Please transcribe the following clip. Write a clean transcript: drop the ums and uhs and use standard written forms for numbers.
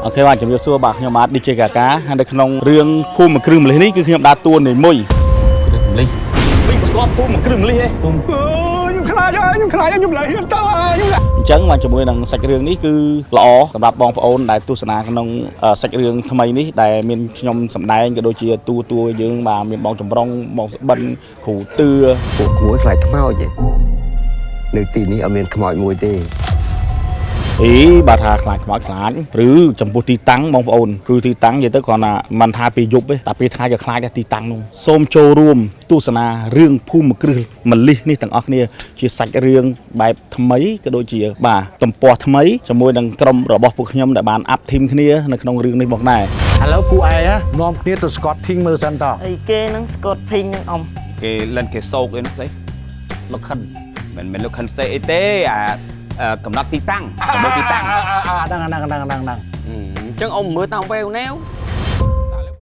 OK បាទជំរាបសួរបាទខ្ញុំបាទ DJ កាកាហើយនៅក្នុងរឿងភូមិគ្រឹះម្លិះនេះគឺខ្ញុំដើរតួនាយមួយ គ្រឹះម្លិះ វិញស្គាល់ភូមិគ្រឹះម្លិះទេ អើខ្ញុំខ្លាចហើយខ្ញុំខ្លាចហើយខ្ញុំលែងហ៊ានទៅហើយខ្ញុំ អញ្ចឹងបាទជាមួយនឹងសាច់រឿងនេះគឺល្អសម្រាប់បងប្អូនដែលទស្សនាក្នុងសាច់រឿងថ្មីនេះដែលមានខ្ញុំសម្ដែងក៏ដូចជាតួតួយើងបាទមានបងចម្រុងបងស្បិនគ្រូទឿ ពួកក្មួយខ្លាចខ្មោចទេនៅទីនេះអត់មានខ្មោចមួយទេ អីបាទថាខ្លាចខ្មោចខ្លាចឬចំពោះទីតាំងបងប្អូនគឺទីតាំងនិយាយទៅគ្រាន់តែមិនថាពេលយប់ទេតែពេលថ្ងៃក៏ខ្លាចដែរទីតាំងនោះសូមចូលរួមទស្សនារឿងភូមិគ្រឹះម្លិះនេះទាំងអស់គ្នាជាសាច់រឿងបែបថ្មីក៏ដូចជាបាទទំព័រថ្មីជាមួយនឹងក្រុមរបស់ពួកខ្ញុំដែលបាន up team គ្នានៅក្នុងរឿងនេះមកដែរ ឥឡូវពូឯងហ៎នាំគ្នាទៅ scouting មើលសិនតោះ អីគេហ្នឹង scouting ហ្នឹងអ៊ំ គេលិនគេសោកអីនោះស្អី លោកខិន មិនមែនលោកខិនសេអីទេអាកំណត់ទីតាំងកំណត់ទីតាំង អាហ្នឹងហ្នឹងហ្នឹងហ្នឹងហ្នឹង អញ្ចឹងអ៊ំមើលតាមវែវណែវ